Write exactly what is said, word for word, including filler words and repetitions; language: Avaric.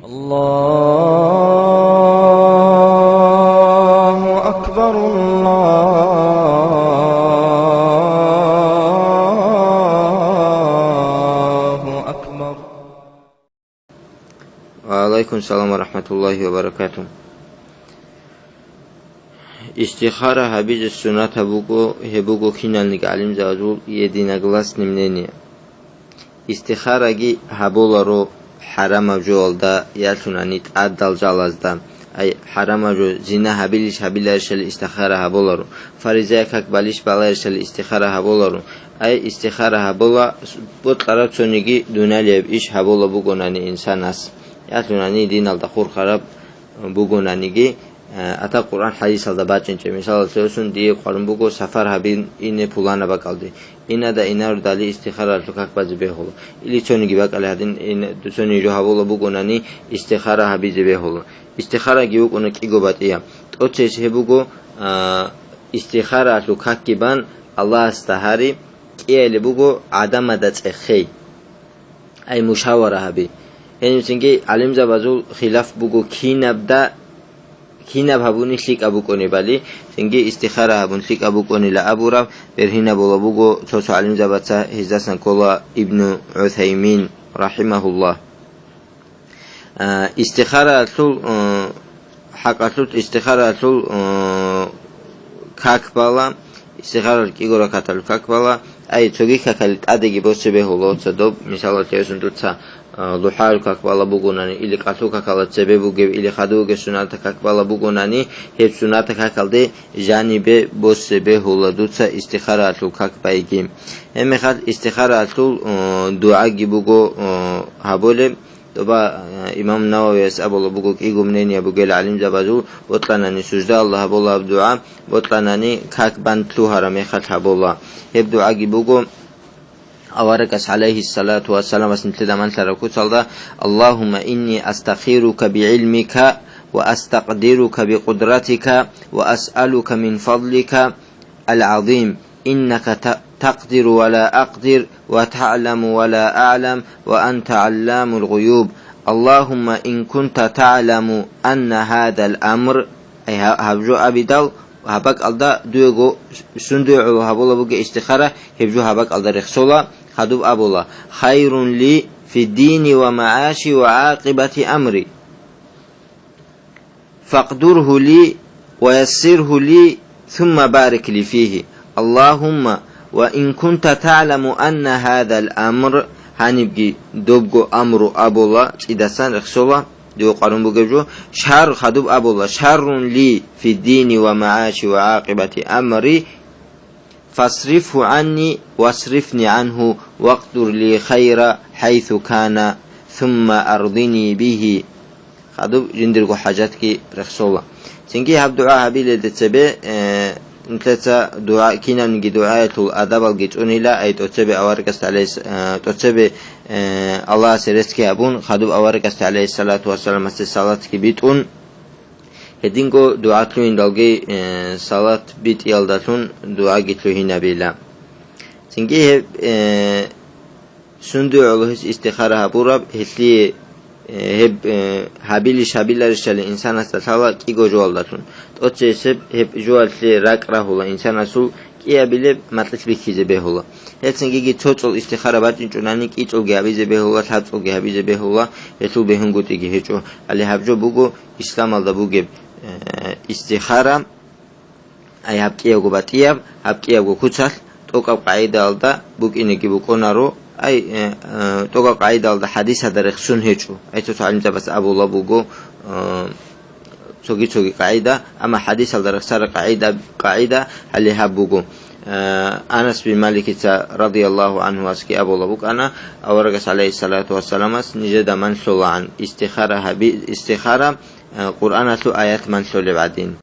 الله أكبر، الله أكبر. وعليكم السلام ورحمة الله وبركاته. Истихара гьабизе суннатаб буго, гьеб буго киналниги гӀалимзабазул единогласный мнение. Истихараги гьаболаро хӀарамаб жоялда, ялъунани тӀадал жалазда. Ай, хӀарамаб жо, зина гьабилищ гьабиларищали истихара гьаболаро, фаризаяб как балищ баларищали истихара гьаболаро. Ай, истихара гьабола, бокьараб цониги дуниялияб иш гьабола бугонани инсанас, ялъунани диналда хурхараб бугонаниги, э, ата Къуръан хӀадисалда бачӀинчӀеб. Мисалалъе босун, дие къварун буго сафар гьабин ине пулана бакӀалде. Инада инародали истихаралъул как базе бегьула. Или цониги бакӀалде гьадин, ин-, цониги жо гьабула бугонани, истихара гьабизе бегьула. Истихараги букӀуна кӀиго батӀияб. ТӀоцес гьеб буго, а, истихаралъул какги бан Аллагьасда гьари, кӀияле буго гӀадамада цӀехей. Ай мушавара гьаби. Гьениб цинги гӀалимзабазул хилаф буго, кинабда, кинаб гьабуни лъикӀаб букӀунебали, цинги истихара гьабун лъикӀаб букӀунила абураб бергьинабула буго цо-цо гӀалимзабаца, гьездасан ккола Ибну ГӀусаймин, рахимахуллагь. А, истихаралъул, а, хӀакъалъулъ истихаралъул, э, как бала, истихаралъ кӀиго ракаталъул как бала, ай, цоги какали тӀадеги босе бегьула, оца доб, мисалалъе босун, дуца, э, лухӀаялъул как бала бугонани, или къалъул какала цебе бугеб, или хадуб бугеб суннатаб как бала бугонани, гьеб суннатаб какалде жанибе босе бегьула дуца истихаралъул как байги. Гьеб мехалъ истихаралъул, э, дугӀаги буго, э, гьабулеб, Доба, э, имам Нававияс абула буго, кӀиго мнение бугел гӀалимзабазул, бокьанани сужда Аллагь гьабула гьаб дугӀа, бокьанани как бан лъугьараб мехалъ гьабула. Гьеб дугӀаги буго, аварагас, гӀалайгьиссалату вассаламас, нилъеда малъараб куцалда: «Аллагьумма инни астахирука бигӀилмика ва астакъдирука бикъудратика ва асъалука мин фадлика». العظيم، إنك ت-، تقدر ولا أقدر، وتعلم ولا أعلم، وأنت علام الغيوب. اللهم إن كنت تعلم أن هذا الأمر، ай, гьа-, гьаб жо абидал, гьаб бакӀалда дуего, сунде гӀоло гьабула бугеб истихара, гьеб жо гьаб бакӀалда рехсола, хадуб абула: خير لي في ديني ومعاشي وعاقبة أمري. فاقدره لي ويسره لي ثم بارك لي فيه. اللهم وإن كنت تعلم أن هذا الأمر، гьанибги добго амру абула, цӀидасан рехсола, дие къварун бугеб жо, шар хадуб абула: شر لي في ديني ومعاشي وعاقبة أمري، فاصرفه عني واصرفني عنه واقدر لي خير حيث كان ثم أرضني به. Хадуб жиндирго хӀажатги рехсола. Цинги гьаб дугӀа гьабилелде цебе, э, нилъеца дугӀа, кинабниги дугӀаялъул адабалги цӀунила, ай тӀоцебе аварагасда гӀалайс-, э, тӀоцебе, э, Аллагьасе реццги гьабун, хадуб аварагасда гӀалайгьиссалату вассаламасде салатги битӀун, гьединго дугӀа лъугьиндалги, э, салат битӀиялдалъун дугӀаги лъугьинабила. Цинги гьеб, э, сунде гӀоло гьес истихара гьабураб, гьелъие, э, гьеб, э, гьабилищ гьабиларищали инсанасда лъала кӀиго жоялдалъун. ТӀоцесеб гьеб жоялъе ракӀ рагьула инсанасул, кӀиабилеб макьилъ бихьизе бегьула. Гьелцинги цо цӀул истихара бачӀинчӀунани, кӀицӀулги гьабизе бегьула, лъабцӀулги гьабизе бегьула, гьелъул бегьунгутӀиги гьечӀо. Гьале гьаб жо буго исламалда бугеб, э, истихара, ай гьаб кӀиябго батӀияб, гьаб кӀиябго куцалъ, тӀокӀаб къагӀидаялда букӀинеги букӀунаро, ай, э, э, тӀокӀаб къагӀидаялда хӀадисалда рехсун гьечӀо. Ай цо-цо гӀалимзабаз абула буго, э, цоги-цоги къагӀида, амма хӀадисалда рехсараб къагӀида, къагӀида гьале гьаб буго. Э, Анас бин Маликица, радияллагьу гӀанхуасги, абула букӀана, аварагас, гӀалайгьиссалату вассаламас, нижеда ман лъолаан истихара гьаби-, истихара, э, Къуръаналъул аят ман лъолеб гӀадин.